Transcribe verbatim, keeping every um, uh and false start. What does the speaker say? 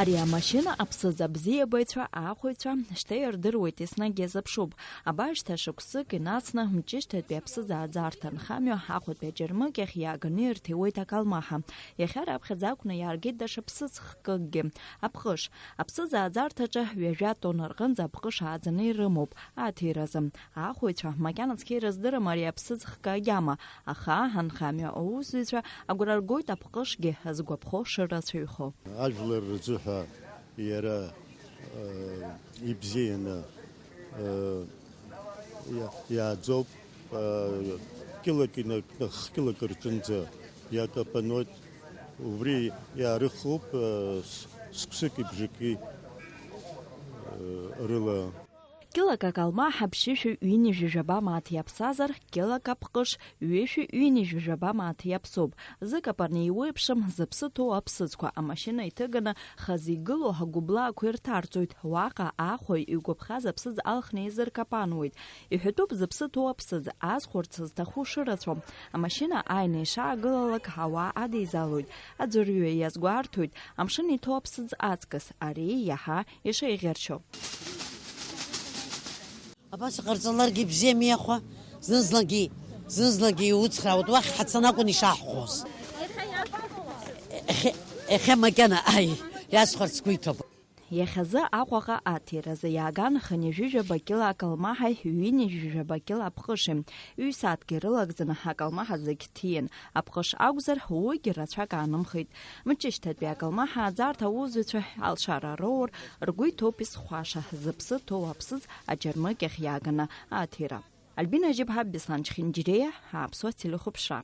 Ари амашьына аԥсыӡ абзиабаҩцәа, аахәаҩцәа, шьҭа ирдыруеит, еснагь иазыԥшуп. Абар шьҭа шықәсык инацны, Мҷышьҭатәи аԥсыӡ ааӡарҭа анхамҩа, Аҟәатәи аџьармыкьахь иааганы ирҭиуеит акалмаҳа. Иахьа раԥхьаӡа акәны иааргеит даҽа ԥсыӡ хкыкгьы, аԥҟыш. Аԥсыӡ ааӡарҭаҿы ҩажәа тонна рҟынӡа аԥҟыш ааӡаны ирымоуп, ааҭиразы. Аахәаҩцәа макьана цқьа ирыздырам ари аԥсыӡ хкы агьама, аха анхамҩа аусзуҩцәа агәра ргоит аԥҟышгьы згәаԥхо шырацәаҩхо. Ажәлар рзыҳәа иара, э, ибзианы, э, иа-, иааӡоуп, э, кьылак инаркны, хкьылак рҿынӡа иакапаноит. Убри иаарыхуп, э, с-, сықәсыки бжаки, э, рыла. Кьылак акалмаҳа ԥшьышәи ҩынҩажәи жәаба мааҭ иаԥсазар, кьылак аԥҟыш ҩышәи ҩынҩажәи жәаба мааҭ иаԥсоуп. Зыкапаны еиуеиԥшым, зыԥсы ҭоу аԥсыӡқәа амашьына иҭыганы хазы игылоу агәыблаақәа ирҭарҵоит. Уаҟа аахәаҩ игәаԥхаз аԥсыӡ алхны изыркапануеит. Иҳәатәуп зыԥсы ҭоу аԥсыӡ азхәарц зҭаху шырацәоу. Амашьына ааины ишаагылалак ауаа адеизалоит. Аӡәырҩы иазгәарҭоит амшын иҭоу аԥсыӡ аҵкыс, ари иаҳа ишеиӷьаршьо. Абас иҟарҵаларгьы бзиами, аха зны-зынгьы, зны-зынгьы иуцхраауеит, уахь ҳацаны акәын ишаҳхәоз. Иахьа, иахьа макьана, аи, иасхәарц сгәы иҭоуп. Иахьазы Аҟәаҟа аҭиразы иааган хынҩажәижәаба кьыла акалмаҳаи ҩынҩажәижәаба кьыла аԥҟыши. Ҩ-сааҭк ирылагӡаны акалмаҳа зегь ҭиин. Аԥҟыш акәзар, уигьы рацәак аанымхеит. Мҷышьҭатәи акалмаҳа ааӡарҭа аусзуҩцәа алшара роур, ргәы иҭоуп изхәаша, зыԥсы ҭоу аԥсыӡ аџьармыкьахь иааганы аҭира. Альбина Жьыбҳа, Беслан Чхинџьириа, Аԥсуа телехәаԥшра.